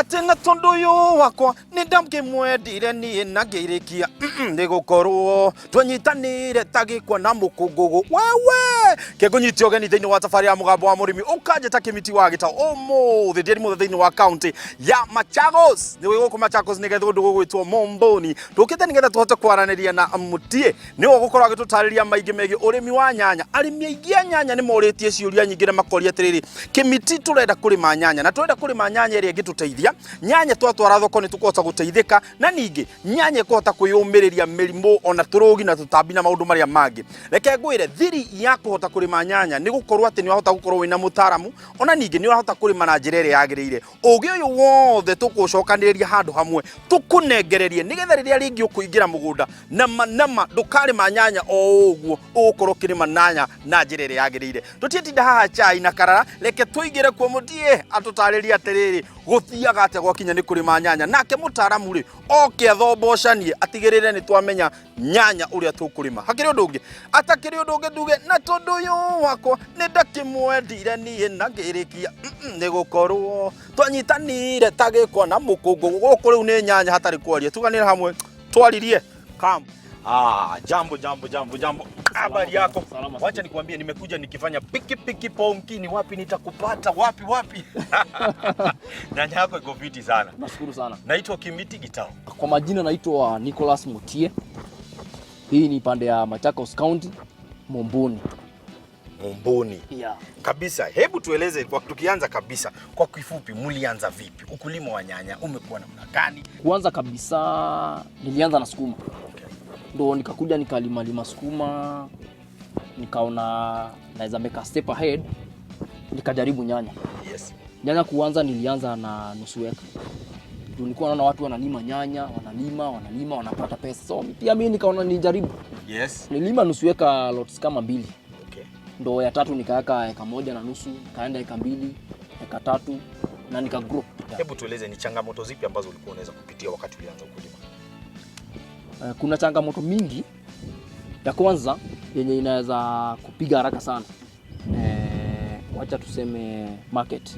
Atĩ na tondũ ũyũ wakwa nĩ ndamkĩmwendire niĩ na ngĩrĩkia nĩ gũkorwo twanyitanĩire ta gĩkwa na mũkũngũgũ. Wewe kĩngũnyitia ũgeni thĩinĩ wa tabarĩra ya Mũgambo wa Mũrĩmi, ũkanjĩta Kĩmiti wa Gĩtaũ. Ũmũthĩ ndĩrĩ mũthĩ thĩinĩ wa kaunti ya Machakos. Nĩ gũkũ Machakos nĩgetha ũndũ gũgwĩtwo Momboni. Tũkĩte nĩgetha tũhote kwaranĩria na Mũtie, nĩwe ũgũkorwo agĩtũtarĩria maingĩ megiĩ ũrĩmi wa nyanya. Arĩmi aingĩ a nyanya nĩ morĩtie ciũria nyingĩ na makoria atĩrĩrĩ, Kĩmiti, tũrenda kũrĩma nyanya na tũrenda kũrĩma nyanya ĩrĩa ĩngĩtũteithia. Nyanya twatwara thoko nĩ tũkũhota gũteithĩka, na ningĩ nyanya ĩkũhota kwĩyũmĩrĩria mĩrimũ ona tũrũgi na tũtambi na maũndũ marĩa mangĩ. Reke ngwĩre, thiri ya kũhota kũrĩma nyanya nĩ gũkorwo atĩ nĩ ũrahota gũkorwo wĩna mũtaaramu, ona ningĩ nĩ ũrahota kũrĩma na njĩra ĩrĩa yagĩrĩire. Ũgĩ ũyũ wothe tũkũcokanĩrĩria handũ hamwe tũkũnengererie nĩgetha rĩrĩa rĩngĩ ũkũingĩra mũgũnda nama nama ndũkarĩma nyanya o ũguo, ũgũkorwo ũkĩrĩma nyanya na njĩra ĩrĩa yagĩrĩire. Tũtiĩtinda haha chai na karara, reke tũingĩre kuo Mũtie atũtarĩrie atĩrĩrĩ, gũthiaga atĩa gwakinya nĩ kũrĩma nyanya. Nake mũtaaramu rĩ, oke athombocanie atigĩrĩre nĩ twamenya nyanya ũrĩa tũkũrĩma. Hakĩrĩ ũndũ ũngĩ atakĩrĩ ũndũ ũngĩ nduge na tondũ ũyũ wakwa nĩ ndakĩmwendire niĩ na ngĩrĩkia nĩ gũkorwo twanyitanire ta gĩkwa na mũkũngũ. Gũkũ rĩu nĩ nyanya hatarĩ kwaria, tuganĩre hamwe twaririe kam. Ah, jambo jambo jambo jambo. Habari yako? Salama. Wacha nikwambie, nimekuja nikifanya piki piki ponki, ni wapi nitakupata? Wapi wapi? Nyanya yako iko fiti sana. Nashukuru sana. Naitwa Kimiti Gitao. Kwa majina naitwa Nicholas Mutie. Hii ni pande ya Machakos County, Mumbuni. Mumbuni. Yeah. Kabisa. Hebu tueleze kwa tukianza kabisa kwa kifupi, mlianza vipi? Ukulima wa nyanya umekuwa namna gani? Kwanza kabisa nilianza na sukuma. Ndo nikakuja nikalima lima sukuma, nikaona naweza make a step ahead, nikajaribu nyanya. Nyanya kuanza nilianza na nusu eka. Juu nilikuwa naona watu wanalima nyanya, wanalima, wanalima, wanapata pesa. So pia mimi nikaona nijaribu. Nilima nusu eka lots kama mbili. Ndo ya tatu nikaweka eka 1.5, nikaenda eka 2, eka 3 na nika grow. Hebu tueleze ni changamoto zipi ambazo ulikuwa unaweza kupitia wakati ulianza ukulima? Kuna changamoto mingi. Ya kwanza yenye inaweza kupiga haraka sana, wacha tuseme market.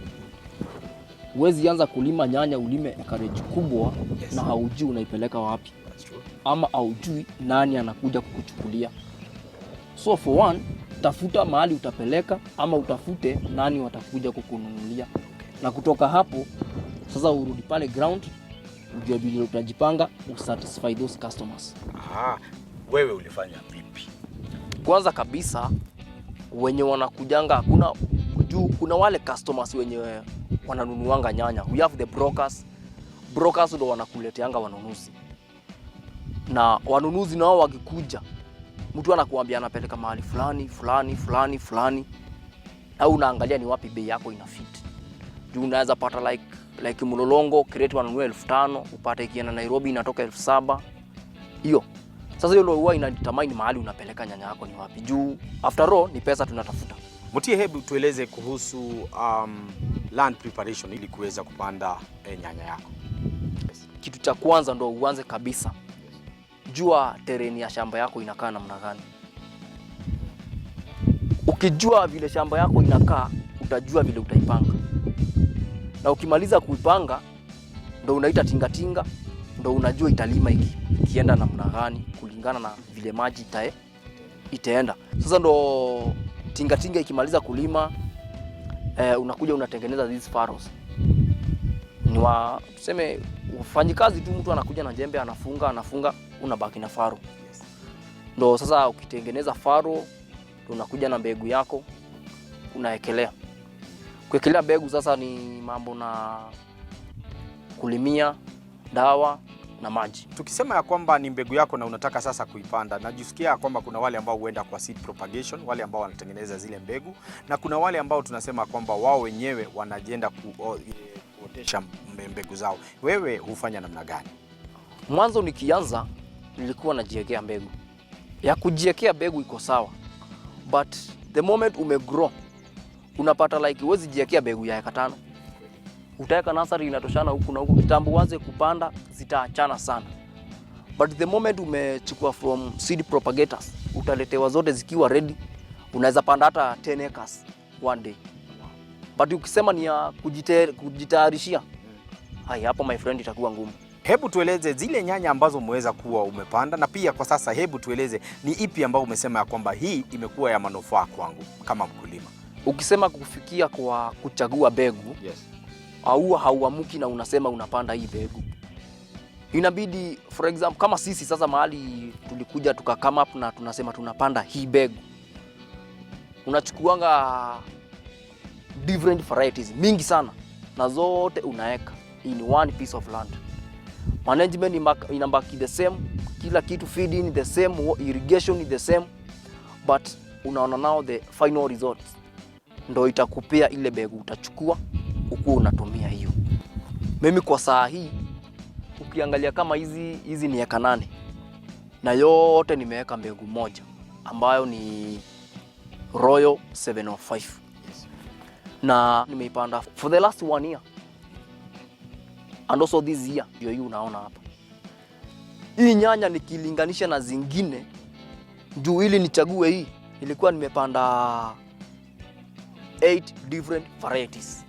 Huwezi anza kulima nyanya ulime acreage kubwa na haujui unaipeleka wapi. That's true. Ama haujui nani anakuja kukuchukulia. So for one, tafuta mahali utapeleka ama utafute nani watakuja kukununulia. Na kutoka hapo sasa urudi pale ground, ujue vile utajipanga usatisfy those customers. Ah, wewe ulifanya vipi? Kwanza kabisa wenye wanakujanga, hakuna juu kuna wale customers wenye wananunuanga nyanya. We have the brokers. Brokers ndo wanakuleteanga wanunuzi. Na wanunuzi nao wakikuja, mtu anakuambia anapeleka mahali fulani, fulani, fulani, fulani. Na unaangalia ni wapi bei yako ina fit. Juu unaweza pata like Mlolongo crate wanunue 5,000, upate ikienda Nairobi inatoka 7,000. Hiyo. Sasa hiyo ndio huwa inadetermine mahali unapeleka nyanya yako ni wapi. Juu after all ni pesa tunatafuta. Mutie, hebu tueleze kuhusu land preparation ili kuweza kupanda nyanya yako. Kitu cha kwanza ndo uanze kabisa, jua terrain ya shamba yako inakaa namna gani. Ukijua vile shamba yako inakaa, utajua vile utaipanga. Na ukimaliza kuipanga, ndo unaita tingatinga, ndo unajua italima ikienda namna gani kulingana na vile maji itaenda. Sasa ndo tingatinga ikimaliza kulima, unakuja unatengeneza these furrows. Ni wa tuseme wafanyikazi tu, mtu anakuja na jembe anafunga, anafunga, unabaki na furrow. Ndo sasa ukitengeneza furrow, ndo unakuja na mbegu yako unaekelea. Kuekelea mbegu sasa ni mambo na kulimia, dawa na maji. Tukisema ya kwamba ni mbegu yako na unataka sasa kuipanda, najisikia ya kwamba kuna wale ambao huenda kwa seed propagation, wale ambao wanatengeneza zile mbegu, na kuna wale ambao tunasema kwamba wao wenyewe wanajienda kuotesha mbegu zao. Wewe hufanya namna gani? Mwanzo nikianza nilikuwa najiwekea mbegu. Ya kujiwekea mbegu iko sawa, but the moment umegrow unapata like huwezi jiwekea mbegu ya eka 5. Utaweka nursery inatoshana huku na huku, kitambo uanze kupanda zitaachana sana. But the moment umechukua from seed propagators, utaletewa zote zikiwa ready, unaweza panda hata 10 acres one day. But ukisema ni ya kujitayarishia, Hai, hapo my friend itakuwa ngumu. Hebu tueleze zile nyanya ambazo umeweza kuwa umepanda, na pia kwa sasa, hebu tueleze ni ipi ambayo umesema ya kwamba hii imekuwa ya manufaa kwangu kama mkulima. Ukisema kufikia kwa kuchagua mbegu, au hauamuki na unasema unapanda hii mbegu, inabidi, for example, kama sisi sasa mahali tulikuja tuka come up na tunasema tunapanda hii mbegu, unachukuanga different varieties mingi sana na zote unaweka in one piece of land. Management inabaki the same, kila kitu, feeding the same, irrigation is the same, but unaona now the final results ndo itakupea ile mbegu utachukua ukuwa unatumia hiyo. Mimi kwa saa hii ukiangalia kama hizi hizi ni eka 8 na yote nimeweka mbegu moja ambayo ni Royal 705 na nimeipanda for the last one year and also this year ndio hii unaona hapa. Hii nyanya nikilinganisha na zingine, juu ili nichague hii nilikuwa nimepanda 8 different varieties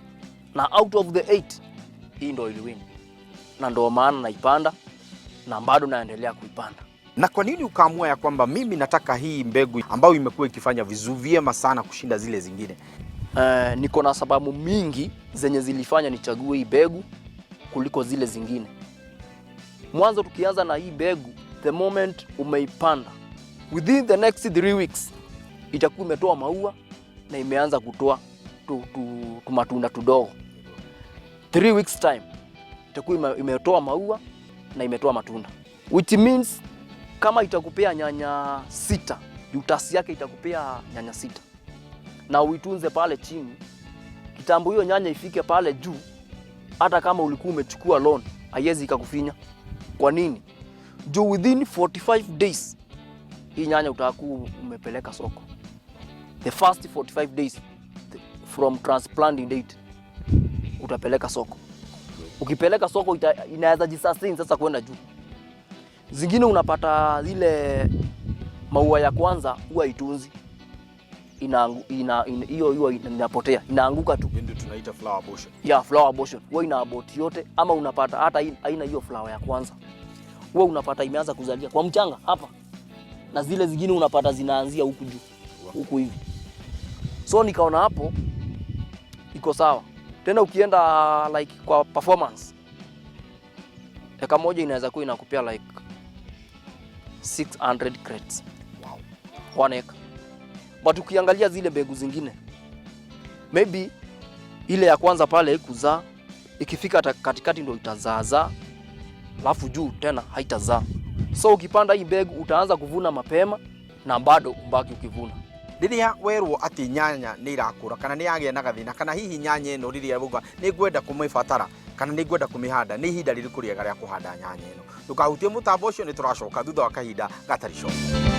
na out of the 8 hii ndo iliwin, na ndo maana naipanda na bado naendelea kuipanda. Na kwa nini ukaamua ya kwamba mimi nataka hii mbegu ambayo imekuwa ikifanya vizuri vyema sana kushinda zile zingine? Niko na sababu mingi zenye zilifanya nichague hii mbegu kuliko zile zingine. Mwanzo tukianza na hii mbegu, the moment umeipanda, within the next 3 weeks itakuwa imetoa maua na imeanza kutoa tu matunda tudogo. 3 weeks time itakuwa imetoa maua na imetoa matunda, which means kama itakupea nyanya sita, utasi yake itakupea nyanya sita na uitunze pale chini, kitambo hiyo nyanya ifike pale juu, hata kama ulikuwa umechukua loan haiwezi ikakufinya. Kwa nini? Juu within 45 days hii nyanya utakuwa umepeleka soko. The first 45 days from transplanting date utapeleka soko. Ukipeleka soko inaweza jisustain sasa kwenda juu. Zingine unapata zile maua ya kwanza huwa itunzi hiyo hiyo inapotea, inaanguka tu. Hiyo ndio tunaita flower abortion. Ya flower abortion huwa ina abort yote, ama unapata hata haina hiyo flower ya kwanza, huwa unapata imeanza kuzalia kwa mchanga hapa, na zile zingine unapata zinaanzia huku juu huku hivi. So nikaona hapo iko sawa. Tena ukienda like kwa performance, eka moja inaweza kuwa inakupea like 600 crates. 1 acre. But ukiangalia zile mbegu zingine, maybe ile ya kwanza pale kuzaa, ikifika katikati ndo itazaazaa, alafu juu tena haitazaa. So ukipanda hii mbegu utaanza kuvuna mapema na bado ubaki ukivuna. Rĩrĩa werwo atĩ nyanya nĩ irakũra kana nĩ yagĩa na gathĩna, kana hihi nyanya ĩno rĩrĩa uga nĩ ngwenda kũmĩbatara kana nĩ ngwenda kũmĩhanda, nĩ ihinda rĩrĩkũ rĩega rĩa kũhanda nyanya ĩno? Ndũkahutie mũtambo ũcio, nĩ tũracoka thutha wa kahinda gatarĩ coka.